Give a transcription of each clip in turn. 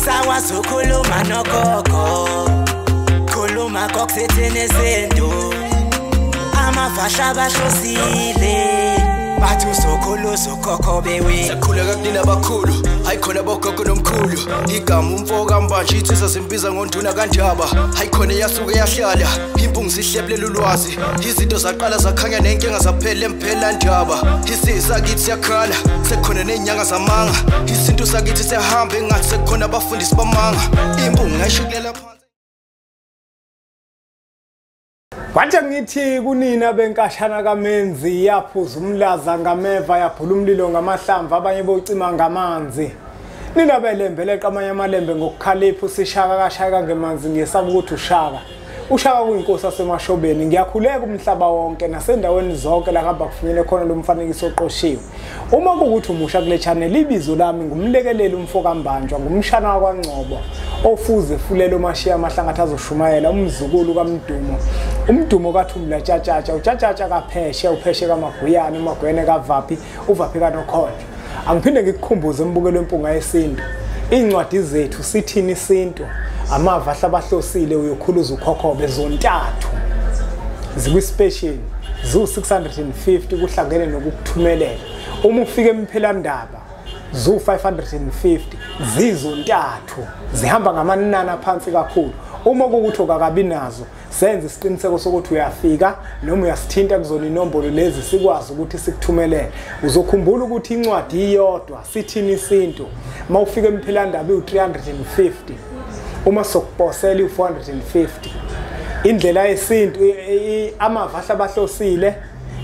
Sakwazi ukukhuluma nogogo, khuluma kokusithini isintu. Amafasha bahlosile, bathi usokhulu ukhokho bewe. Sakhuleka kunina abakhulu, hayi khona bogogo nomkhulu. Igama umfo kaMbanje insizwa simbiza ngonduna kaNdaba. Hayi khona yasuke yahlala, impungu sihlebulela ulwazi. Izinto zaqala zakhanya nenkinga zaphela emphela ndaba. Isisakithi siyakhala, sekukhona nezinyanga zamanga. Isintu sakithi siyahamba engathi sekukhona abafundisi bamanga. Impungu ngayishukulela phansi. Kwathi ngithi kunina benkashana kaMenzi, yaphuza umlaza ngameva, yaphula umlilo ngamahlamvu, abanye bocima ngamanzi. Nina belembe leqa amanye amalembe ngokukhalipha, usishaka kashaka ngemanzi, ngiyesaba ukuthi ushaka. Ushaka kuyinkosi yasemashobeni. Ngiyakhuleka umhlaba wonke nasendaweni zonke la kuhamba kufunyene khona lo mfanekiso oqoshiwe. Uma kuwukuthi umusha kule channel, ibizo lami ngumlekeleli umfo kaMbanjwa, ngumshana wakwaNgcobo ofuze fulelo mashiya amahlangathi azoshumayela, umzukulu kaMdumo, umdumo kaThumla Tshatshatsha, uTshatshatsha kaPheshe, uPheshe kaMaguyane, uMaguyane kaVaphi, uVaphi kaNokhonjwa. Angiphinde ngikukhumbuze embukelo wempunga yesintu, iy'ncwadi zethu sithini isintu, amava ahlabahlosile, uyokhuluza ukhokhobe, zontathu zikwi-special ziwu-650 kuhlangene nokukuthumelela. Uma ufika emphelandaba ziwu-550, zizontathu zihamba ngamanani aphansi kakhulu. Uma kuwukuthi okakabi nazo, senze isiqiniseko sokuthi uyafika noma uyasithinta kuzona inombolo lezi, sikwazi ukuthi sikuthumelele. Uzokhumbula ukuthi incwadi iyodwa sithini isintu, uma ufika emphelandaba iwu-350, uma sokuposela iwu-450. Indlela yesintu, amava ahlabahlosile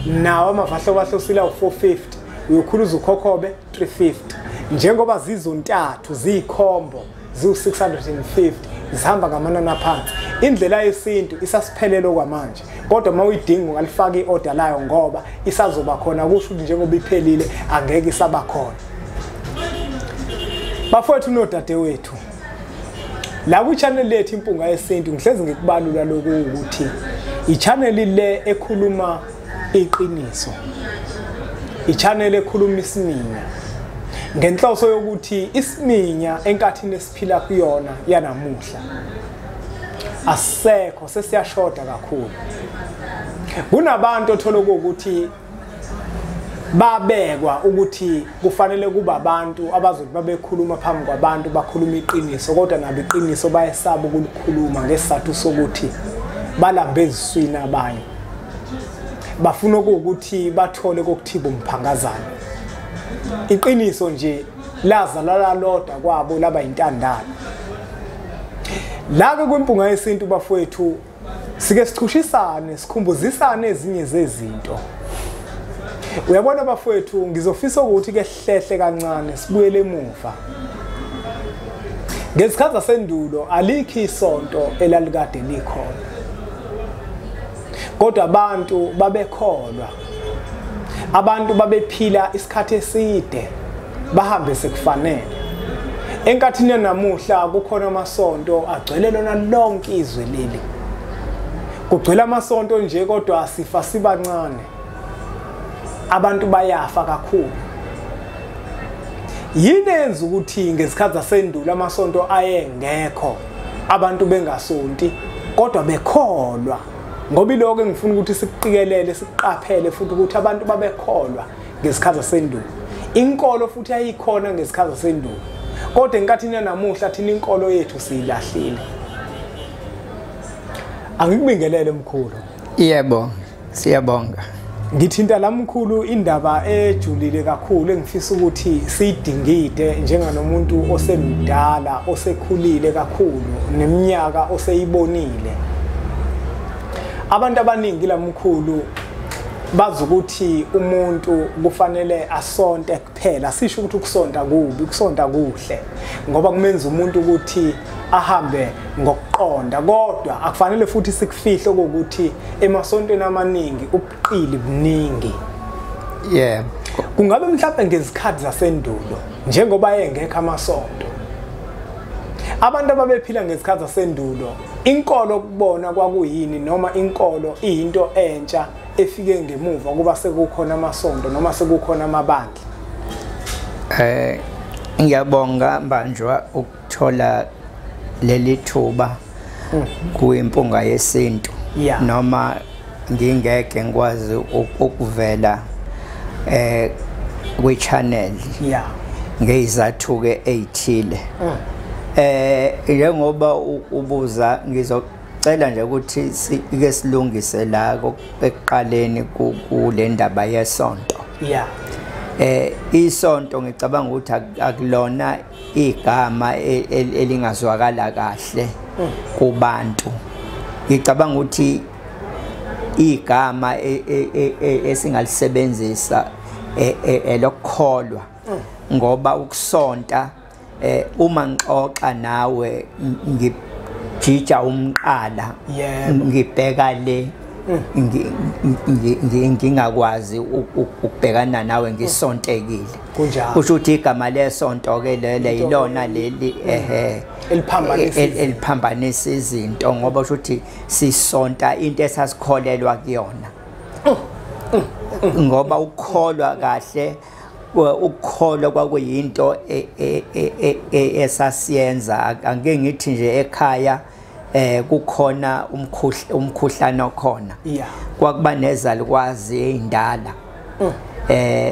nawo amava ahlabahlosile awu-450, uyokhuluza ukhokhobe 350. Njengoba zizontathu ziyikhombo ziwu-650, zihamba ngamanani aphansi. Indlela yesintu isasiphelele okwamanje, kodwa uma uyidinga ungalifaka i-order layo ngoba isazoba khona. Kusho ukuthi njengoba iphelile angeke isaba khona. Bafowethu nodadewethu, la kwi-channel lethu Impunga Yesintu ngihlezi ngikubalula lokhu ukuthi i-channel le ekhuluma iqiniso, i-channel ekhuluma isiminya, ngenhloso yokuthi isiminya enkathini esiphila kuyona yanamuhla asisekho, sesiyashoda kakhulu. Kunabantu othola ukuthi babekwa ukuthi kufanele kuba abantu abazothi babekhuluma phambi kwabantu bakhuluma iqiniso, kodwa nabo iqiniso bayesaba ukulikhuluma ngesizathu sokuthi balambe eziswini abanye. Bafuna ukuthi bathole kokuthiba umphangazana. Iqiniso nje lazalala lodwa kwabo laba intandane. La ke kwimpunga yesintu bafowethu sike sichushisane, sikhumbuzisane ezinye zezinto. Uyabona bafowethu, ngizofisa ukuthi ke hlehle kancane sibuyele emuva. Ngezikhathi zasendulo alikho isonto elalikade likhona, kodwa abantu babekholwa, abantu babephila isikhathi eside, bahambe sekufanele. Enkathini yanamuhla kukhona amasonto agcwele lona lonke izwe leli. Kugcwele amasonto nje, kodwa sifa sibancane, abantu bayafa kakhulu. Yini enza ukuthi ngezikhathi zasendulo amasonto ayengekho, abantu bengasonti kodwa bekholwa? Ngoba iloko engifuna ukuthi sikuqikelele, sikuqaphele futhi ukuthi abantu babekholwa ngezikhathi zasendulo. Inkolo futhi ayikhona ngezikhathi zasendulo, kodwa enkathini yanamuhla thina inkolo yethu siyilahlile. Angikubingelele mkhulu. Yebo, siyabonga. Ngithinta la mkhulu indaba ejulile kakhulu engifisa ukuthi siyidingide njenganomuntu osemdala, osekhulile kakhulu, neminyaka oseyibonile. Abantu abaningi la mkhulu bazi ukuthi umuntu kufanele asonte kuphela. Sisho ukuthi ukusonta kubi, ukusonta kuhle, ngoba kumenza umuntu ukuthi ahambe ngokuqonda, kodwa akufanele futhi sikufihle ukuthi emasontweni amaningi ubuqili buningi. Yebo. Kungabe mhlawumbe ngezikhathi zasendulo njengoba engekho amasonto, abantu ababephila ngezikhathi zasendulo inkolo kubona kwakuyini, noma inkolo iyinto entsha efike ngemuva kuba sekukhona amasonto noma sekukhona amabandla? Ngiyabonga Mbanjwa ukuthola leli thuba kuImpunga Yesintu. Noma ngingeke ngikwazi ukuvela kwi-channel ngezathu-ke ey'thile. Njengoba ubuza ngizocela nje ukuthi sike silungise la ekuqaleni kule ndaba yesonto. Isonto ngicabanga ukuthi akulona igama elingazwakala kahle kubantu. Ngicabanga ukuthi igama esingalisebenzisa elokukholwa, ngoba ukusonta uma ngixoxa nawe ngijija umqala, ngibheka le ngingakwazi ukubhekana nawe ngisontekile. Kusho ukuthi igama lesonto ke lele yilona leli eliphambanisa izinto, ngoba kusho ukuthi sisonta into esasikholelwa kuyona. Ngoba ukukholwa kahle, ukukholwa kwakuyinto esasiyenza. Angeke ngithi nje ekhaya kukhona umkhuhlane okhona, kwakuba nezalukwazi ey'ndala,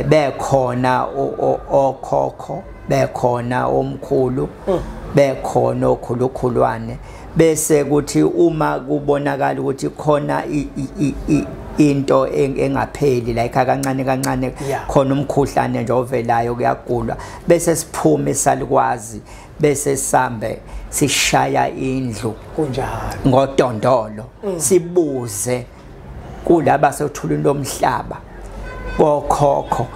bekhona okhokho, bekhona omkhulu, bekhona okhulukhulwane, bese kuthi uma kubonakala ukuthi khona into engapheli like kancane kancane khona umkhuhlane nje ovelayo kuyagulwa, bese siphume salukwazi, bese sambe sishaya indlu kunjalo ngodondolo, sibuze kulaba sothulini lomhlaba kokhokho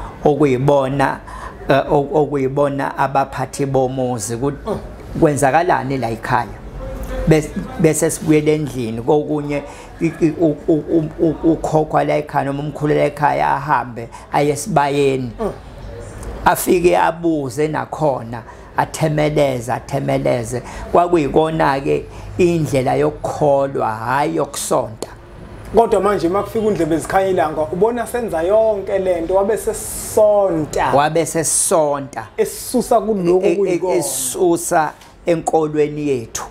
okuyibona abaphathi bomuzi kwenzakalani la ekhaya, bese sibuyele endlini. Kokunye ukhokho la ekhaya noma umkhulu la ekhaya ahambe aye esibayeni, afike abuze nakhona, athemeleze. Kwakuyikona ke indlela yokukholwa, hayi yokusonta. Kodwa manje makufika undlebe zikhanya ilanga ubona senza yonke lento, wabe sesonta esisusa kuloko kuyikona, esisusa enkolweni yethu.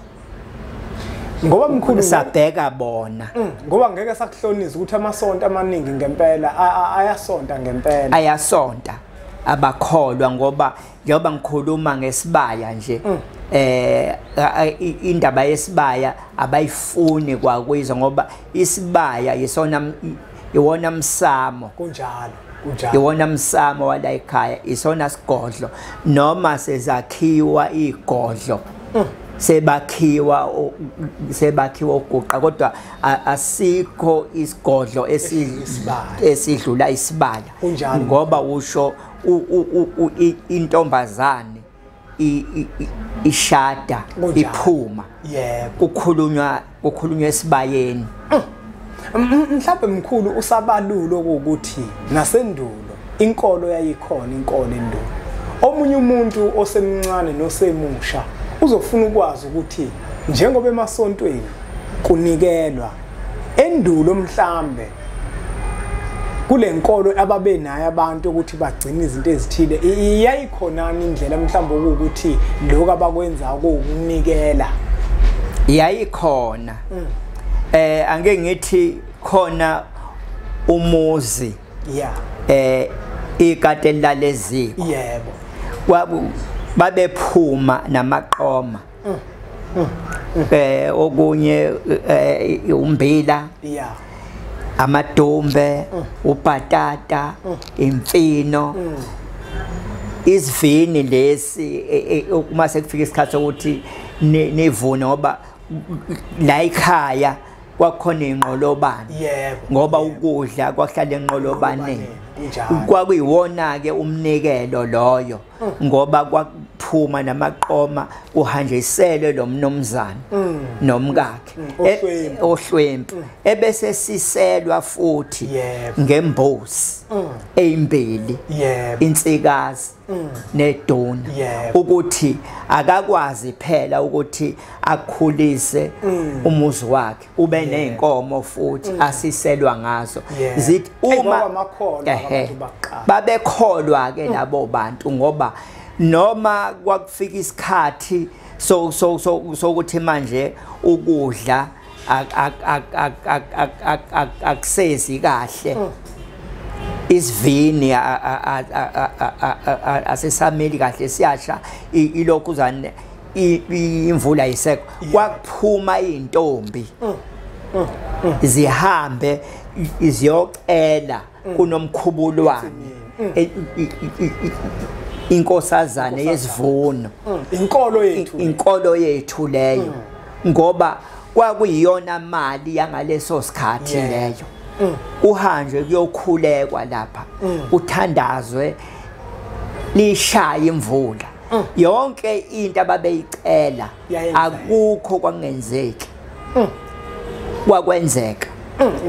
Ngoba mkhulu sabheka bona, ngoba ngeke sakuhlonisa ukuthi amasonto amaningi ngempela ayasonta ngempela, ayasonta abakholwa. Ngoba njengoba ngikhuluma ngesibaya nje, indaba yesibaya abayifuni kwakuyizwa, ngoba isibaya yisona iwona msamo. Kunjalo, kunjalo, iwona msamo wala ekhaya, isona sigodlo. Noma sezakhiwa igodlo, sebakhiwa uguqa, kodwa asikho isigodlo esidlula isibaya. Ngoba usho intombazane ishada iphuma, kukhulunywa esibayeni. Mhlawumbe mkhulu usabalulo ukuthi nasendulo inkolo yayikhona, inkolo endulo. Omunye umuntu osemncane nosemusha uzofuna ukwazi ukuthi njengoba emasontweni kunikelwa endulo, mhlambe kule nkolo ababenayo abantu ukuthi bagcine izinto ezithile, iyayikhonani indlela mhlawumbe ukuthi lokho abakwenza ukunikela? Yayikhona. Angeke ngithi khona umuzi ikati laleziko, yebo, babephuma namaqoma, okunye umbila, amadumbe, ubhatata, imfino, isivini lesi. Uma sekufika isikhathi sokuthi nivune, ngoba la ekhaya kwakhona inqolobane, ngoba ukudla kwahlala enqolobaneni. Kwakuyiwona ke umnikelo loyo, ngoba kwakuphuma namaqoma kuhanjiselwe lo mnumzane nomkakhe ohlwempu, ebese siselwa futhi ngembuzi eyimbili, insikazi neduna, ukuthi akakwazi phela ukuthi akhulise umuzi wakhe ube nezinkomo futhi asiselwa ngazo. Zithi uma babekholwa ke labo bantu, ngoba Noma kwakufika isikhathi so so so sokuthi manje ukudla akusezi kahle, isivini asisameli kahle, siyasha ilokhuzane, imvula isekho, kwakuphuma intombi zihambe iziyocela kunomkhubulwane, inkosazane yesivuno, inkolo yethu, inkolo yethu leyo, ngoba kwakuyiyona mali yangaleso sikhathi leyo. Kuhanjwe kuyokhulekwa lapha, kuthandazwe, lishaya imvula. Yonke into ababeyicela akukho kwangenzeki, kwakwenzeka.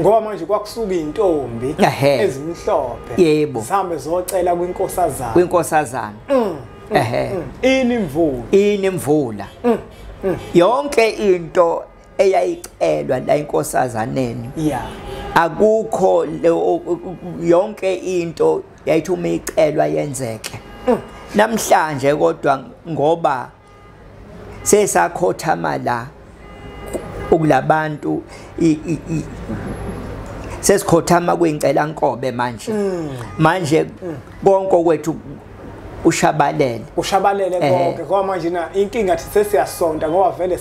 Ngoba manje kwakusuka intombi ezimhlophe zihambe zocela kwinkosazana, kwinkosazana. Ini imvula, ini imvula. Yonke into eyayicelwa la inkosazaneni, akukho, yonke into yayithi uma icelwa yenzeke. Namhlanje kodwa ngoba sesakhothama la ukulabantu, sesikhothama kwincela nkobe manje. Manje konke kwethu ushabalele, ushabalele konke, ngoba manje na inkinga thi sesiyasonta, ngoba vele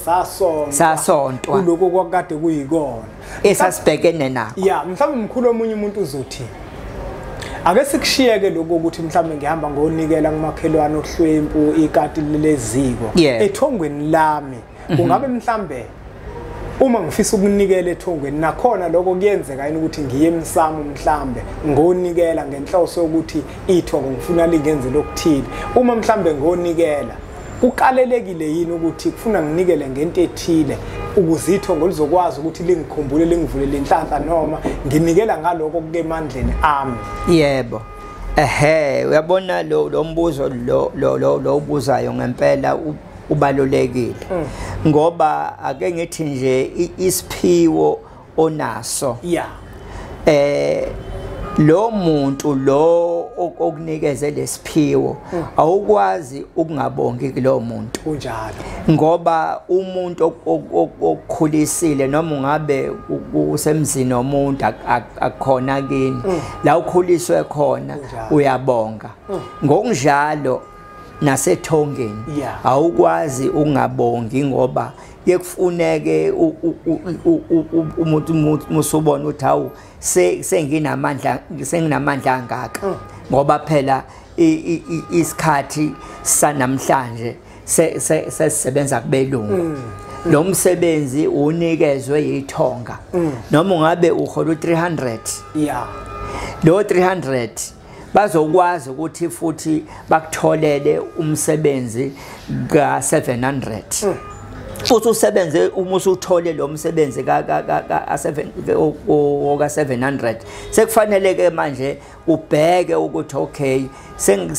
sasontwa kuloko kwakade kuyikona esasibhekene nakho. Ya, mhlawumbe mkhulu omunye umuntu uzothi ake sikushiyeke lokho ukuthi mhlawumbe ngihamba ngonikela kumakhelwane ohlwempu ikati leziko ethongweni lami, kungabe mhlambe uma ngifisa ukunikela ethongweni nakhona lokho kuyenzeka yini ukuthi ngiye emsamo mhlambe ngonikela ngenhloso yokuthi ithongo ngifuna lingenze lokuthile? Uma mhlambe ngonikela kukalelekile yini ukuthi kufuna nginikele ngento ethile ukuze ithongo lizokwazi ukuthi lingikhumbule, lingivulele inhlanhla, noma nginikela ngaloko kukemandleni ami? Yebo. Ehhe, uyabona lo mbuzo lo lo lo ubuzayo ngempela ubalulekile, ngoba ake ngithi nje isiphiwo onaso, lo muntu lo okunikeze lesiphiwo awukwazi ukungabongi kulo muntu. Kunjalo, ngoba umuntu okukhulisile, noma ungabe usemzini womuntu akukhona kini la ukhuliswe khona, uyabonga. Ngokunjalo nasethongeni awukwazi ungabongi, ngoba yekufuneke umuntu musubona ukuthi hawu senginamandla, senginamandla angaka, ngoba phela isikhathi sanamhlanje sesisebenza kubelungu. Lo msebenzi unikezwe yithonga, noma ungabe uhola u300, lo 300 bazokwazi ukuthi futhi bakutholele umsebenzi ka 700, futhi usebenze. Uma usuthole lo msebenzi ka ka ka 7 ka 700, sekufanele ke manje ubheke ukuthi okay,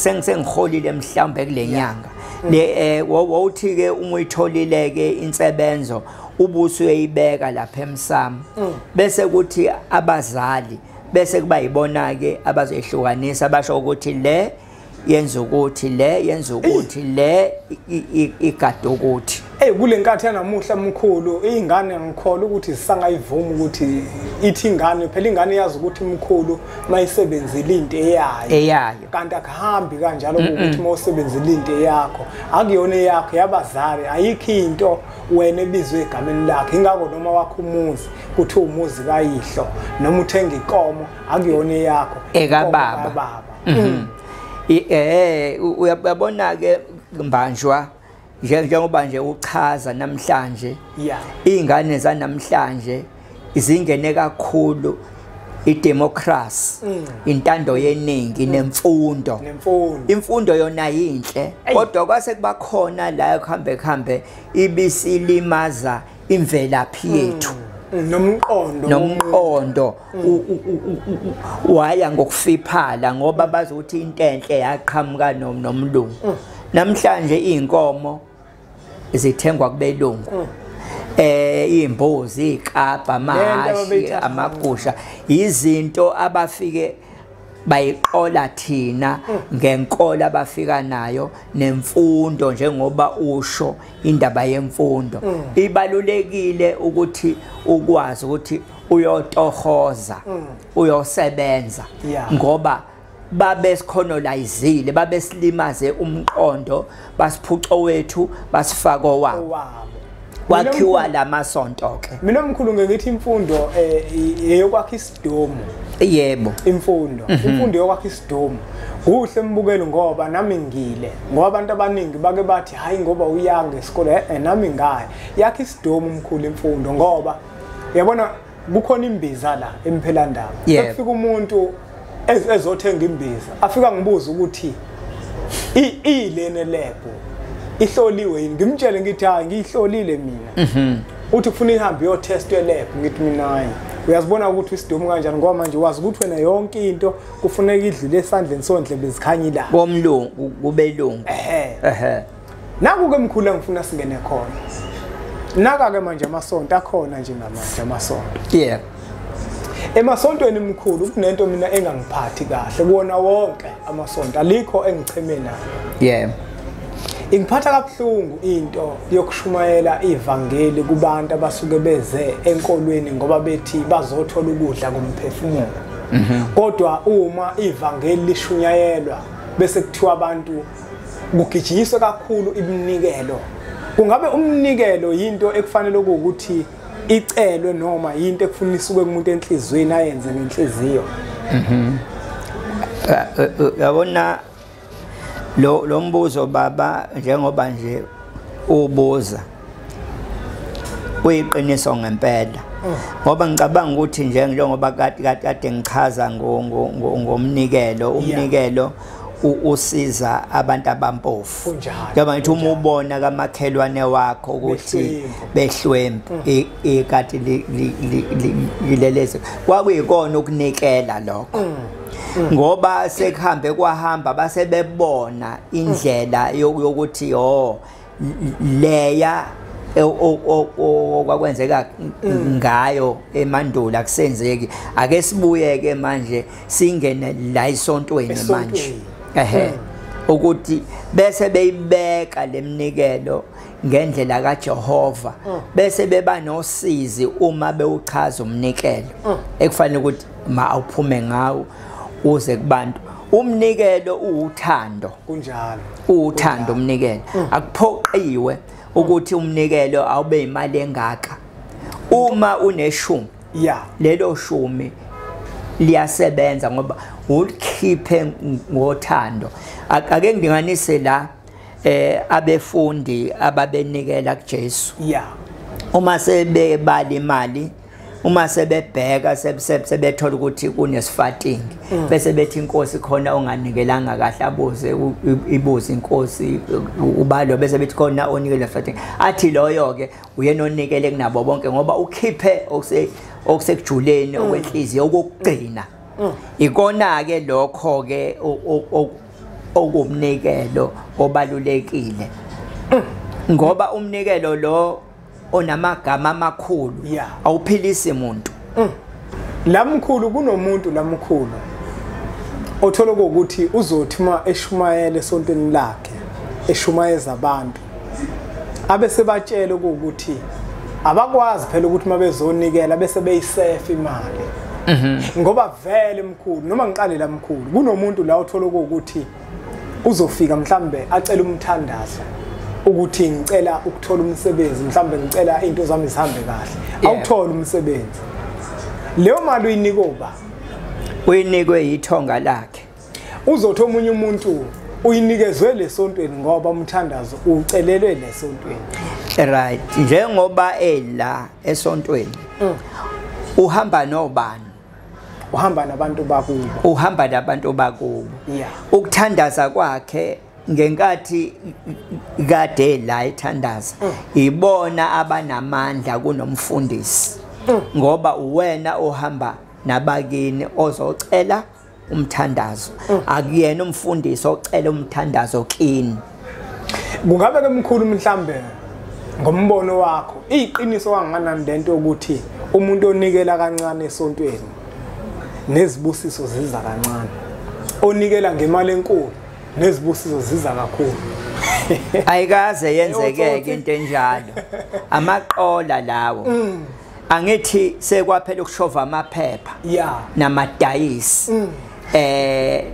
sengiholile mhlawumbe kule nyanga le, wawuthi ke uma uyitholile ke insebenzo ubuso uyayibeka lapha emsamo, bese kuthi abazali bese kuba yibona ke abazoyihlukanisa, basho ukuthi le yenza ukuthi, le yenza ukuthi, le igada ukuthi. Hey, kule nkathi yanamuhla mkhulu, ingane ngikholwa ukuthi sisangayivuma ukuthi ithi ingane, phela ingane yazi ukuthi mkhulu mayisebenzile into eyayo, eyayo, kanti akuhambi kanjalo ukuthi mawusebenzile into eyakho akuyona eyakho, yabazali. Ayikho into wena ebizwe egameni lakhe. Ingakho noma wakho umuzi kuthiwa umuzi kayihlo, noma uthenga inkomo akuyona eyakho, ekababa. Uyabona ke Mbanjwa, njengoba nje uchaza namhlanje, iy'ngane zanamhlanje zingene kakhulu idemocracy, intando yeningi, nemfundo. Imfundo yona yinhle, kodwa kwase kuba khona la kuhambe kuhambe ibisilimaza imvelaphi yethu, nomqondo, waya ngokufiphala, ngoba bazothi into enhle yaqhamuka nomlungu. Namhlanje iy'nkomo zithengwa kubelungu, iy'mbuzi, iy'kabha, amahashi, amagusha, izinto abafike Bayiqola thina ngenkola abafika nayo nemfundo, njengoba usho indaba yemfundo ibalulekile ukuthi ukwazi ukuthi uyotohoza, uyosebenza, ngoba babesikhonolizile, babesilimaze umqondo, basiphuco wethu, basifaka owabo, kwakhiwa lamasonto ke. Mina mkhulu ngithi imfundo eyokwakha isidomo. Yebo, imfundo imfundo yokwakha isidomo kuhle mbukelo, ngoba nami ngile, ngoba abantu abaningi bake bathi hayi ngoba uyanga esikole, nami ngaye yakha isidomo mkhulu imfundo, ngoba yabona kukhona imbiza la emphelandaba. Ekufika umuntu ezothenga imbiza afika ngibuza ukuthi ilene lebo ihloliwe yini, ngimtshele ngithi hayi ngiyihlolile mina. Uthi kufuna ihambe yo-test elab, ngithi mina hayi. Uyazibona ukuthi isidomu kanjani, ngoba manje wazi ukuthi wena yonke into kufuneka idlule esandleni sondlebe zikhanya ilanga komlungu kubelungu. Ehe, naku-ke mkhulu engifuna singene khona, naka-ke manje amasonto akhona njengamanje amasonto. Yeah, emasontweni mkhulu kunento mina engangiphathi kahle kuwona wonke amasonto, alikho engicheme nayo. Yeah, ingiphatha kabuhlungu into yokushumayela ivangeli kubantu abasuke beze enkolweni ngoba bethi bazothola ukudla komphefumulo. Kodwa uma ivangeli lishunyayelwa bese kuthiwa abantu kugijinyiswe kakhulu iminikelo, kungabe umnikelo yinto ekufanele ukuthi icelwe noma yinto ekufuna isuke kumuntu enhliziyweni ayenze ngenhliziyo? Yabona lo mbuzo baba, njengoba nje ubuza uyiqiniso ngempela, ngoba ngicabanga ukuthi njengoba kade ngichaza ngomnikelo, umnikelo usiza abantu abampofu. Njengoba ngithi uma ubona kamakhelwane wakho ukuthi behlwempu ikati lileleze, kwakuyikona ukunikela lokho, ngoba sekuhambe kwahamba base bebona indlela yokuthi oh leya okwakwenzeka ngayo emandulo akusenzeki, ake sibuyeke manje singene la esontweni manje. Ehe, ukuthi bese beyibeka lemnikelo ngendlela kaJehova, bese beba nosizi uma bewuchaza umnikelo ekufanele ukuthi ma awuphume ngawo uze kubantu. Umnikelo uwuthando, kunjalo, uwuthando umnikelo, akuphoqiwe ukuthi umnikelo awube imali engaka. Uma uneshumi, lelo shumi liyasebenza ngoba ulikhiphe ngothando. Ake ngidinganise la abefundi ababenikela kuJesu. Uma sebebala imali, uma sebebheka sebethola ukuthi kunesifatingi, bese bethi inkosi khona onganikelanga kahle, abuze ibuze inkosi ubalo, bese bethi khona onikele sifatingi, athi loyo ke uyena onikele kunabo bonke ngoba ukhiphe okusekujuleni okwenhliziyo okugcina. Ikona ke lokho ke okumnikelo obalulekile, ngoba umnikelo lo onamagama amakhulu awuphilisi umuntu. Lamkhulu kunomuntu lamkhulu othola ukuthi uzothi uma eshumayela esontweni lakhe eshumayeza abantu abe sebatshela ukuthi abakwazi phela ukuthi mabezonikela bese beyisefa imali. Ngoba vele mkhulu, noma ngiqale la mkhulu, kunomuntu la othola ukuthi uzofika mhlambe acela umthandazo ukuthi ngicela ukuthola umsebenzi, mhlambe ngicela into zami zihambe kahle, awuthola umsebenzi. Leyo mali uyinikoba, uyinikwe ithonga lakhe. Uzothi omunye umuntu uyinikezwe lesontweni ngoba umthandazo ucelelwe lesontweni. Right, njengoba ela esontweni uhamba nobani? Uhamba nabantu bakubo. Uhamba nabantu bakubo. Ukuthandaza kwakhe ngenkathi kade la ethandaza, ibona abanamandla kunomfundisi, ngoba uwena ohamba nabakini ozocela umthandazo, akuyena umfundisi ocela umthandazo kini. Kungabe ke mkhulu mhlambe ngombono wakho iqiniso kangakanani lento ukuthi umuntu onikela kancane esontweni nezibusiso ziza kancane? Onikela ngemali enkulu nezibusiso ziza kakhulu. Ayikaze yenzekeke into enjalo. Amaqola lawo. Angithi sekwaphela ukushova amaphepha namadayisi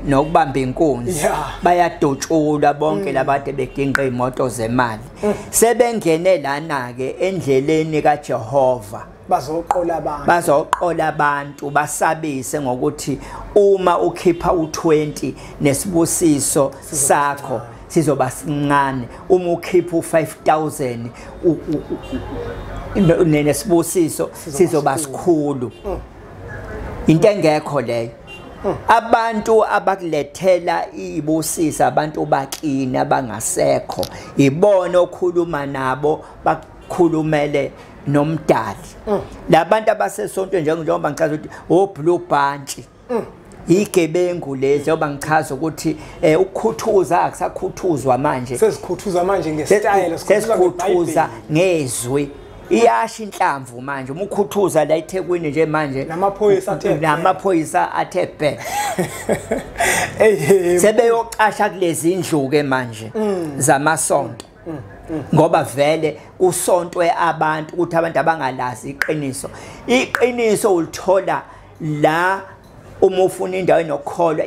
nokubamba inkunzi, bayadotshulwa bonke labade beginqa imoto zemali. Sebengene lana ke endleleni kaJehova, bazoqola abantu, bazoqola abantu, basabise ngokuthi uma ukhipha u20 nesibusiso sakho sizoba sincane, uma ukhipha u5000 nesibusiso sizoba sikhulu. Into engekho leyo. Abantu abakulethela ibusisa abantu bakini abangasekho, ibona okhuluma nabo bakukhulumele nomdali. Labantu abasesontweni njengoba ngichaza ukuthi o blue bunch igebengu lezi, njengoba ngichaza ukuthi ukukhuthuza akusakhuthuzwa manje, sesikhuthuza manje ngesitayela, sesikhuthuza ngezwi. Iyasha inhlamvu manje uma ukhuthuza la eThekwini nje manje, namaphoyisa athe bhe. Sebeyocasha kulezi indlu ke manje zamasonto, ngoba vele kusontwe abantu ukuthi abantu abangalazi iqiniso. Iqiniso ulithola la uma ufuna indawo enokukholwa,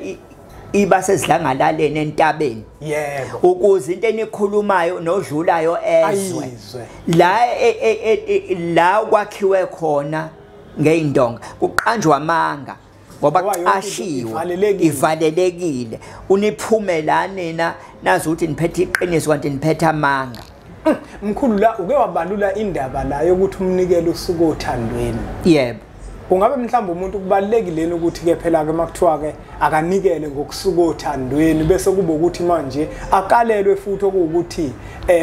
iba sezidlangalaleni entabeni. Yebo, ukuze into enikhulumayo nodlulayo ezwe. La la kwakhiwe khona ngeindonga kuqanjwa amanga ngoba kuqashiwe, ivalelekile. Uniphumela nina nazi ukuthi niphethe iqiniso kanti niphethe amanga. Mkhulu, la uke wabalula indaba la yokuthi umnikelo usuku othandweni. Yebo. Ungabe mhlawumbe umuntu kubalekile ukuthi ke phela ke makuthiwa ke akanikele ngokusuka othandweni, bese kuba ukuthi manje akalelwe futhi okuwukuthi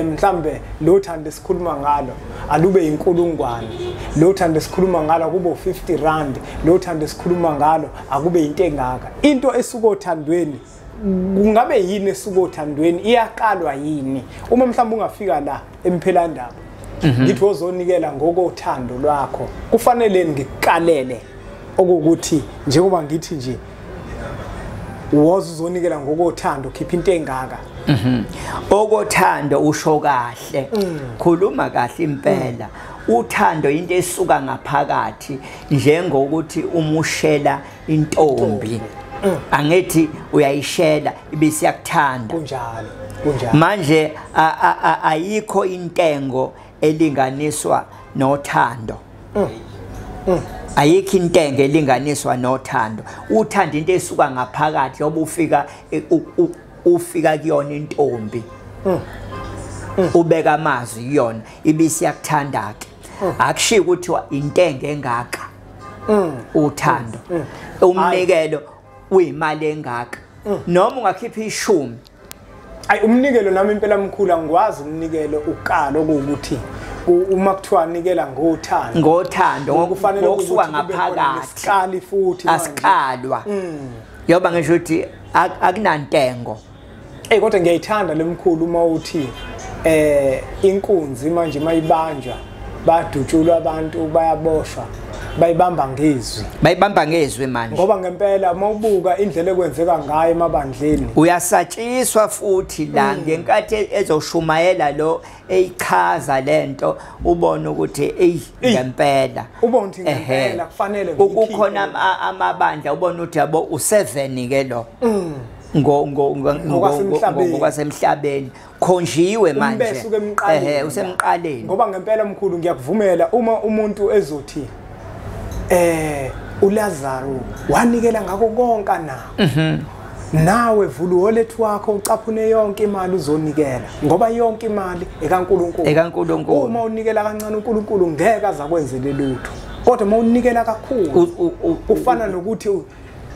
mhlambe lo thando esikhuluma ngalo alube inkulungwane, lo thando esikhuluma ngalo kube 50 rand, lo thando esikhuluma ngalo akube into engaka. Into esuka othandweni kungabe yini esuka othandweni, iyakalwa yini? Uma mhlawumbe ungafika la emphelandaba ngithi wozonikela ngokothando lwakho, kufanele ngikukalele okuwukuthi njengoba ngithi nje wozonikela ngokothando, khipha into engaka. Okothando usho kahle, khuluma kahle impela. Uthando into esuka ngaphakathi, njengokuthi umushela intombi, angithi uyayishela ibese iyakuthanda. Kunjalo, kunjalo. Manje ayikho intengo elinganiswa nothando. Ayikho intengo elinganiswa nothando. Uthanda into esuka ngaphakathi, ngoba ufika ufika kuyona intombi, ubeka amazwi kuyona ibese iyakuthanda ke. Akushiyi ukuthi intengo engaka uthando, umnikelo uyimali engaka, noma ungakhipha ishumi. Ay, umnikelo nami impela mkhulu angikwazi umnikelo ukalo ukuthi uma kuthiwa nikela ngothando, ngothando ngokufanele ukusuka ngaphakathi, isikali futhi asikalwa. Yoba ngisho ukuthi akunantengo. Ey, kodwa ngiyayithanda lemkhulu uma uthi inkunzi manje mayibanjwa badutshulwa abantu, bayaboshwa, bayibamba ngezwi, bayibamba ngezwi manje. Ngoba ngempela mawubuka indlela ekwenzeka ngayo emabandleni, uyasatshiswa futhi la ngenkathi ezoshumayela lo eyichaza lento, ubone ukuthi ey ngempela, ubone ukuthi ngempela kufanele kukhona amabandla, ubone ukuthi yabo u7 ke lo ngokwasemhlabeni khonjiwe manje, ehe usemqaleni. Ngoba ngempela mkhulu ngiyakuvumela uma umuntu ezothi uLazaro wanikela ngakho konke anako, nawe vula wallet wakho ucaphune yonke imali uzonikela, ngoba yonke imali ekaNkuluNkulu, ekaNkuluNkulu. Uma unikela kancane uNkulunkulu ngeke azakwenzele lutho, kodwa uma unikela kakhulu kufana nokuthi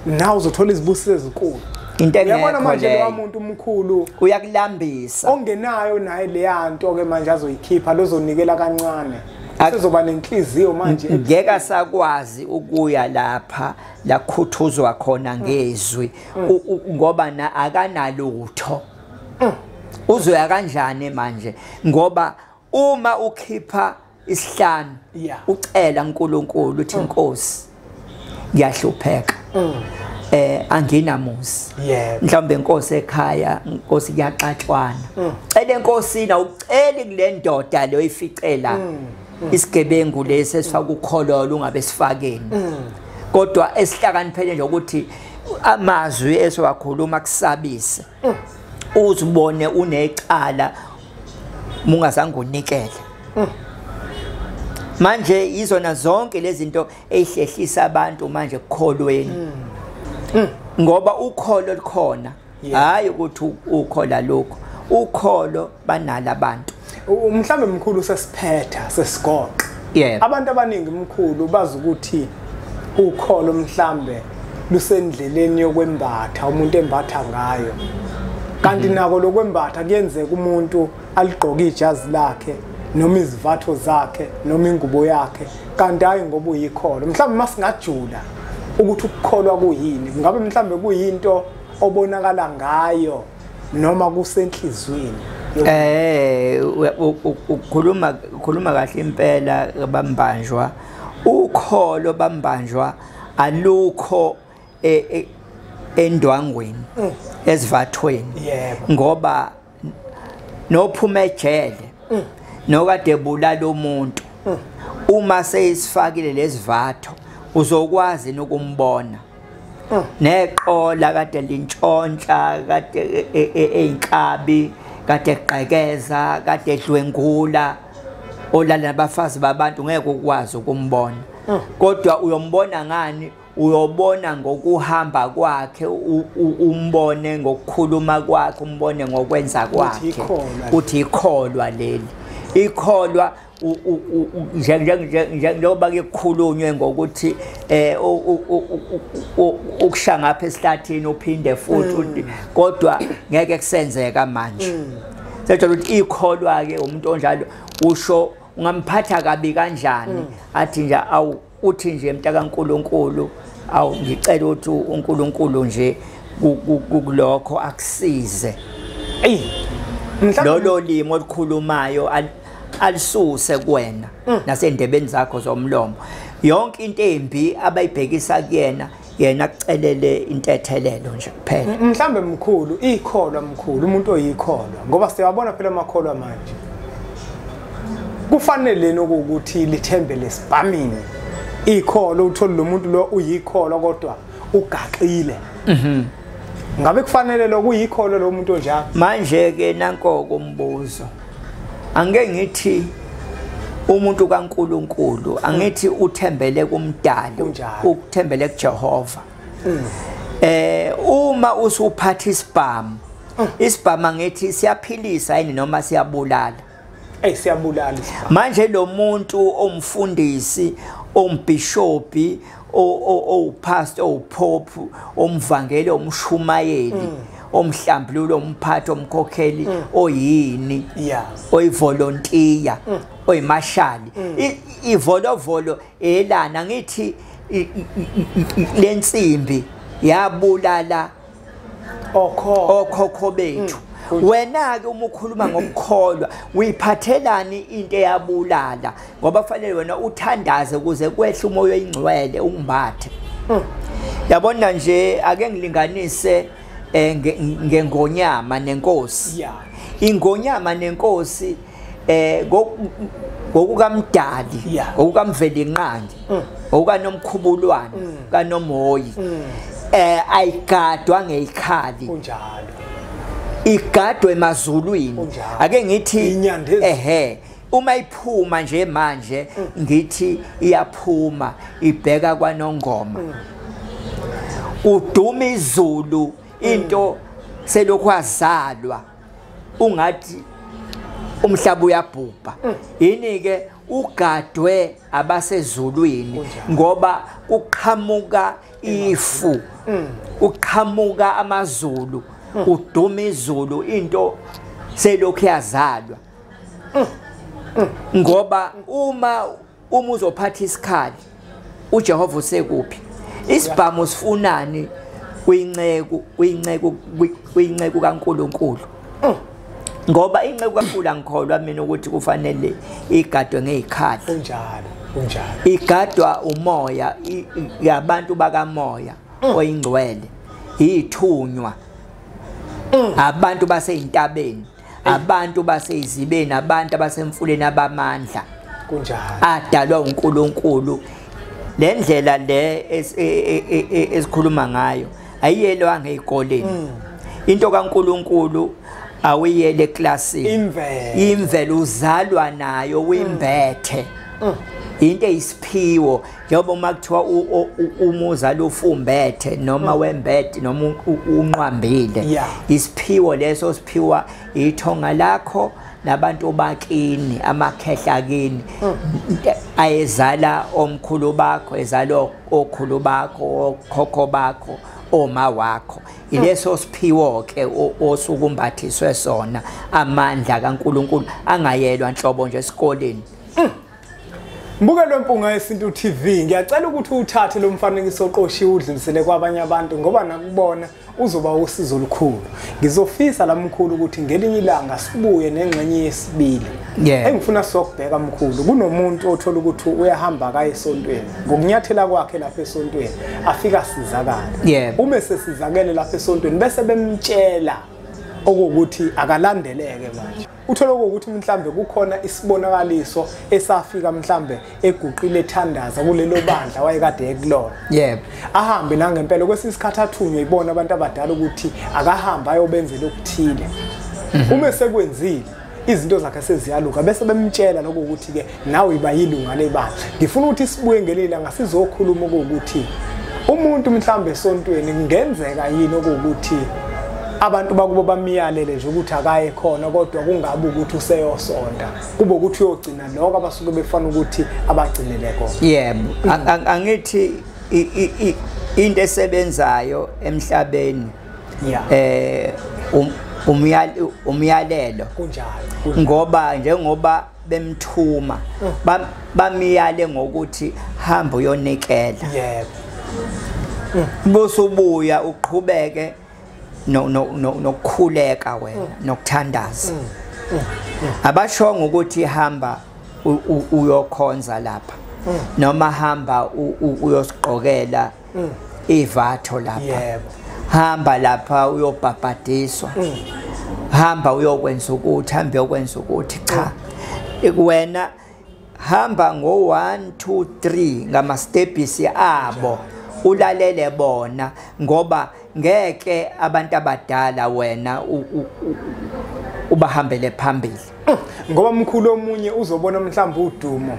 nawe uzothola izibusiso ezinkulu. Into engekho manje lo muntu omkhulu uyakulambisa, ongenayo naye leya nto ke manje azoyikhipha, lozonikela kancane sezoba nenhliziyo manje ngeke asakwazi ukuya lapha la khuthuzwa khona ngezwi, ngoba na akanalutho. Uzoya kanjani manje? Ngoba uma ukhipha isihlanu ucela uNkulunkulu uthi Nkosi ngiyahlupheka, Anginamuzi. Mhlawumbe inkosi ekhaya, inkosi kuyaxatshwana. Cela enkosini, awuceli kule ndoda leyo ificela isigebengu lesi esifaka ukhololo ungabe sifakeni. Kodwa esihlakaniphele nje ukuthi amazwi esiwakhuluma kusabise. Uzibone unecala mungazange unikele. Manje izona zonke lezi zinto ezihlehlisa abantu manje kukholweni. Ngoba ukholo likhona, hayi ukuthi ukhola lokho, ukholo banalo abantu. Mhlambe mkhulu sesiphetha sesigoqa. Abantu abaningi mkhulu bazi ukuthi ukholo mhlambe lusendleleni yokwembatha, umuntu embatha ngayo. Kanti nako lokwembatha kuyenzeka umuntu aligqoke ijazi lakhe noma izivatho zakhe noma ingubo yakhe, kanti hayi ngoba uyikholo. Mhlambe masingajula ukuthi ukukholwa kuyini, ngabe mhlambe kuyinto obonakala ngayo noma kusenhlizweni? Ukhuluma kahle impela bambanjwa. Ukholo bambanjwa alukho endwangweni, ezivathweni, ngoba nophuma ejele nokade bulala umuntu, uma seyisifakile lesivatho uzokwazi nokumbona. Neqola kade lintshontsha, kade eyinkabi, kade egqekeza, kade edlwengula, olala nabafazi babantu, ngeke ukwazi ukumbona. Kodwa uyombona ngani? Uyobona ngokuhamba kwakhe, umbone ngokukhuluma kwakhe, umbone ngokwenza kwakhe, uthi ikholwa leli. Ikholwa njengoba kukhulunywe ngokuthi ukusha ngapha esihlathini uphinde futhi, kodwa ngeke kusenzeka manje. Setsho ukuthi ikholwa ke umuntu onjalo usho ungamphatha kabi kanjani, athi nje awu, uthi nje mntaka kaNkuluNkulu, awu ngicela ukuthi uNkulunkulu nje kulokho akusize. Lolo limi olukhulumayo alisuse kuwena nasendebeni zakho zomlomo. Yonke into embi abayibhekisa kuyena, yena akucelele intethelelo nje kuphela. Mhlambe mkhulu, ikholwa mkhulu, umuntu oyikholwa, ngoba siyabona phela amakholwa manje. Kufanele nokuthi lithembe lesibhamini ikholo, uthole lo muntu lo uyikholwa kodwa ugaxile. Ngabe kufanele lokuyikholo lo muntu onjalo? Manje ke nanko kumbuzo. Angeke ngithi umuntu kaNkuluNkulu, angithi uthembele kumdali, ukuthembele kuJehova. Uma usuphatha isibhamu, isibhamu angithi siyaphilisa yini noma siyabulala? Siyabulala isibhamu. Manje lo muntu omfundisi, ombishopi, owupastor, owupope, omvangeli, omshumayeli, omhlambululo, umphathi, omkhokheli, oyini, oyivolontiya, oyimashali, ivolovolo elana ngithi lensimbi yabulala okhokho bethu. Wena ke uma ukhuluma ngokukholwa uyiphathelani into eyabulala? Ngoba fanele wena uthandaze ukuze kwehle umoya oyingcwele ungimbathe. Yabona nje ake ngilinganise ngengonyama nenkosi. Ingonyama nenkosi ngokukamdali, ngokukamvelinqangi, ngokukanomkhubulwane, kaNomhoyi, ayigadwa ngeyikhali, igadwe emazulwini. Ake ngithi ehe, uma iphuma nje manje ngithi iyaphuma ibheka kwaNongoma, uduma izulu, into selokhu azalwa ungathi umhlaba uyabhubha. Yini ke ugadwe abasezulwini, ngoba kuqhamuka ifu, uqhamuka amazulu, uduma izulu, into selokhu yazalwa. Ngoba uma uzophatha isikhali, uJehova usekuphi? Isibhamu sifunani kwinceku kaNkuluNkulu? Ngoba inceku kaNkulunkulu angikholwa mina ukuthi kufanele igadwe ngezikhali. Kunjalo, kunjalo. Igadwa umoya yabantu bakamoya. oyingcwele, ithunywa, abantu baseyintabeni, abantu baseyizibeni, abantu abasemfuleni abamandla. Kunjalo. Adalwa uNkulunkulu. Le ndlela le esikhuluma ngayo ayiyelwanga ezikoleni. Into kaNkulunkulu awuyele eklasini. Imvelo uzalwa nayo, uyimbethe. Into eyisiphiwo, njengoba uma kuthiwa umuzali ufumbethe noma wembethe noma unqwambile, isiphiwo leso siphiwa ithonga lakho nabantu bakini, amakhehla kini, ayezala omkhulu bakho, ezala okhulu bakho, okhokho bakho, oma wakho. Ileso siphiwo ke osukumbathiswe sona amandla kaNkulunkulu angayelwa nhlobo nje esikoleni. Mbukelo Mpunga Yesintu TV, ngiyacela ukuthi uthathe lo mfanekiso oqoshiwe udlulisele kwabanye abantu ngoba nakubona uzoba usizo olukhulu. Ngizofisa la mkhulu ukuthi ngelinye ilanga sibuye nengxenye yesibili. Engifuna sokubheka mkhulu, kunomuntu othola ukuthi uyahamba kaye esontweni, ngokunyathela kwakhe lapha esontweni afika sizakala. Uma sesizakele lapha esontweni bese bemtshela okuwukuthi akalandeleke manje. Uthola ukuthi mhlambe kukhona isibonakaliso esafika mhlambe eguqile ethandaza kulelo bandla wayekade ekulona. Yebo. Ahambe nangempela kwesinye isikhathi athunywe ibona abantu abadala ukuthi akahamba ayobenzela okuthile. Uma sekwenzile izinto zakhe seziyaluka bese bemtshela lokho ukuthi ke nawe iba yilunga lebandla. Ngifuna ukuthi sibuye ngelila ngasizokhuluma ukuthi umuntu mhlambe esontweni kungenzeka yini ukuthi abantu bakubo bamiyalele nje ukuthi akaye khona, kodwa kungabe ukuthi useyosonta, kube ukuthi uyogcina lokho abasuke befana ukuthi abagcinele khona. Yebo, angithi into esebenzayo emhlabeni umyalelo. Kunjalo. Ngoba njengoba bemthuma bamiyale ngokuthi hamba uyonikela. Yebo. Bosubuya uqhubeke nokukhuleka wena nokuthandaza. Abashongo ukuthi hamba uyokhonza lapha noma hamba uyosigqokela ivatho lapha. Hamba lapha uyobhabhadiswa. Hamba uyokwenza ukuthi, hamba uyokwenza ukuthi. Cha, wena hamba ngo 1 2 3 ngama steps abo, ulalele bona, ngoba ngeke abantu abadala wena ubahambele phambili. Ngoba mkhulu omunye uzobona mhlawumbe udumo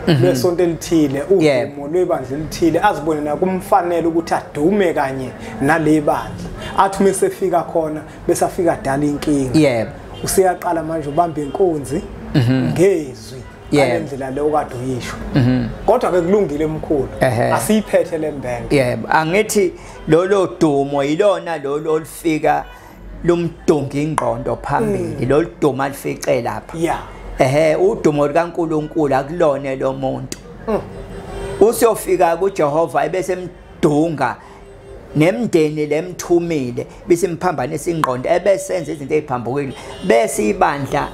lwesonto elithile, udumo lwebandla elithile, azibone na kumfanele ukuthi adume kanye nale bandla. Athi uma sefika khona bese afika dala inkinga. Yebo. Usiyaqala manje ubamba inkunzi ngezwi ngalendlela leyo kade uyisho. Kodwa ke kulungile mkhulu, asiyiphethe lembenge. Yebo, angithi lolo dumo ilona lolo olufika lumdunga ingqondo phambili, lolu dumo alifice lapha. Yeah. Udumo likaNkulunkulu akulona lo muntu. Usiyofika kuJehova ebese emdunga nemndeni lemthumile, bese imphambanisa ingqondo, ebesenza izinto eziphambukile, bese ibandla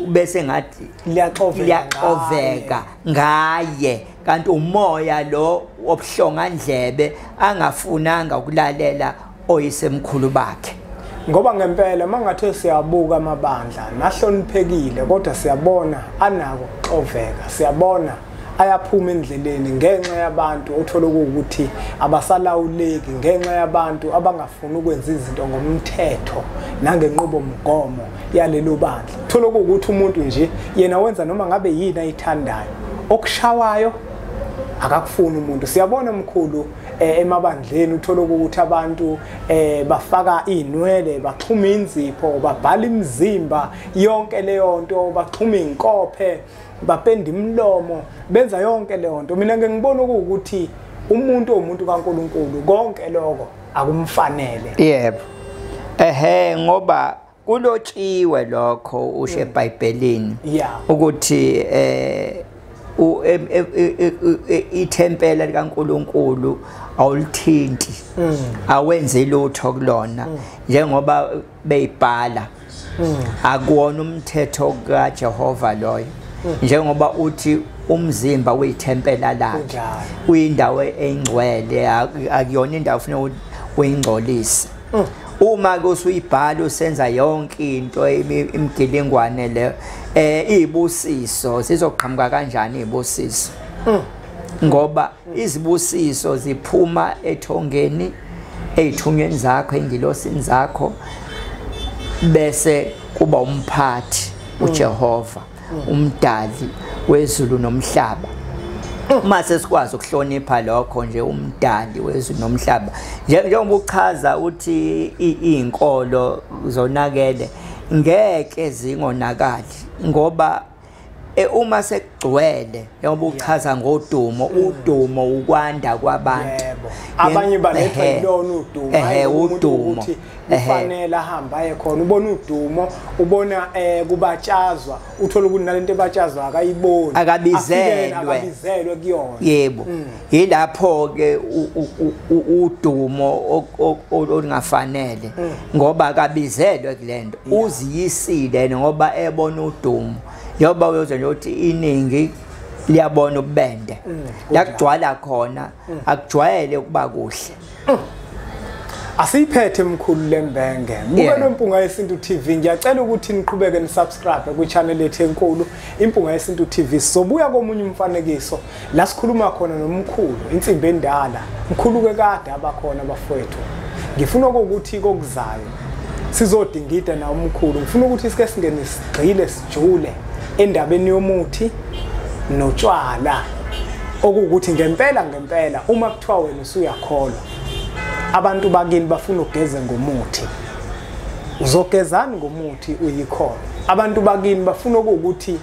bese ngathi liyaxoveka ngaye, kanti umoya lo obuhlonga ndlebe angafunanga ukulalela oyisemkhulu bakhe. Ngoba ngempela mangathe siyabuka amabandla nahloniphekile, kodwa siyabona anako ukuxoveka, siyabona ayaphuma endleleni ngenxa yabantu othola ukuthi abasalawuleki, ngenxa yabantu abangafuni ukwenza izinto ngomthetho nangenqubomgomo yalelo bandla. Uthola ukuthi umuntu nje yena wenza noma ngabe yini ayithandayo, okushawayo akakufuni umuntu. Siyabona mkhulu emabandleni uthola ukuthi abantu bafaka inwele, baxhuma inzipho, babhala imizimba, yonke leyo nto, baxhuma inkophe, bapenda imlomo, benza yonke leyo nto. Mina ngeke ngibone ukuthi umuntu umuntu kaNkuluNkulu konke lokho akumfanele. Yebo. Ngoba kulotshiwe lokho usho eBhayibhelini ukuthi ithempela likaNkuluNkulu awulithinti, awenzi lutho kulona, njengoba beyibhala. Akuwona umthetho kaJehova loyo. Njengoba uthi umzimba uyithempela lakhe, uyindawo engcwele, akuyona indawo ufuna uyingcolise. Uma ke usuyibhala usenza yonke into imgilingwane le, izibusiso sizoqhamuka kanjani izibusiso? Ngoba izibusiso ziphuma ethongeni, eyithunyweni zakho, engilosini zakho, bese kuba umphathi uJehova, umdali wezulu nomhlaba. Uma sesikwazi ukuhlonipha lokho nje, umdali wezulu nomhlaba, njengoba uchaza uthi izinkolo zonakele, ngeke zingonakali, ngoba uma sekugcwele, njengoba uchaza ngodumo, udumo ukwanda kwabantu. Abanye balethwa yilona udumo, udumo ukuthi kufanele ahambe aye khona. Ubona udumo, ubona kubatshazwa, uthola ukuthi nalento ebatshazwa akayiboni, akabizelwe kuyona. Yebo, yilapho ke udumo olungafanele, ngoba akabizelwe kulento, uziyisile ngoba ebona udumo. Njengoba uyozwa nje ukuthi iningi liyabona ububende, lakugcwala khona, akujwayele ukuba kuhle. Asiyiphethe mkhulu lembenge. Mbukelo Impunga Yesintu TV, ngiyacela ukuthi niqhubeke nisubscribe kwi-channel yethu enkulu Impunga Yesintu TV. Sizobuya komunye umfanekiso la sikhuluma khona nomkhulu, insimbi endala. Mkhulu ke kade abakhona bafowethu. Ngifuna ukuthi kokuzayo sizodingida na umkhulu. Ngifuna ukuthi sike singene sigxile sijule endabeni yomuthi notshwala, okuwukuthi ngempela ngempela uma kuthiwa wena usuyakholwa, abantu bakini bafuna ugeze ngomuthi, uzogezani ngomuthi uyikholwa? Abantu bakini bafuna ukuthi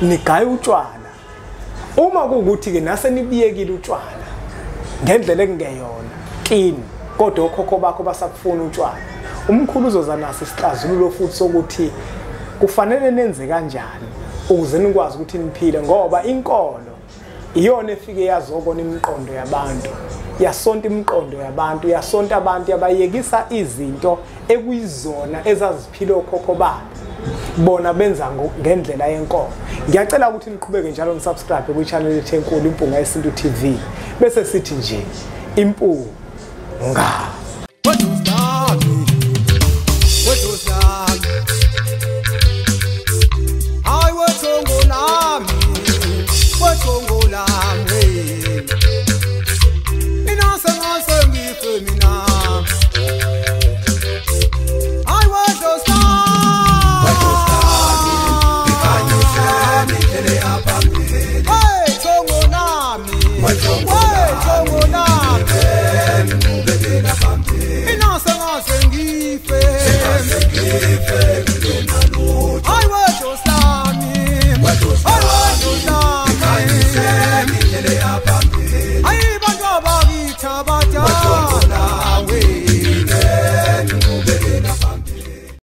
nigaye utshwala. Uma kuwukuthi ke nase nibiyekile utshwala ngendlela ekungeyona kini, kodwa okhokho bakho basakufuna utshwala, umkhulu uzoza naso isixazululo futhi sokuthi kufanele nenze kanjani ukuze nikwazi ukuthi niphile, ngoba inkolo iyona efike yazokona imiqondo yabantu, yasonta imiqondo yabantu, yasonta abantu, yabayekisa izinto ekuyizona ezaziphila okhokho babo, bona benza ngendlela yenkolo. Ngiyacela ukuthi niqhubeke njalo nisubscribe kwi-channel yethu enkulu Impunga Yesintu TV, bese sithi nje impunga. I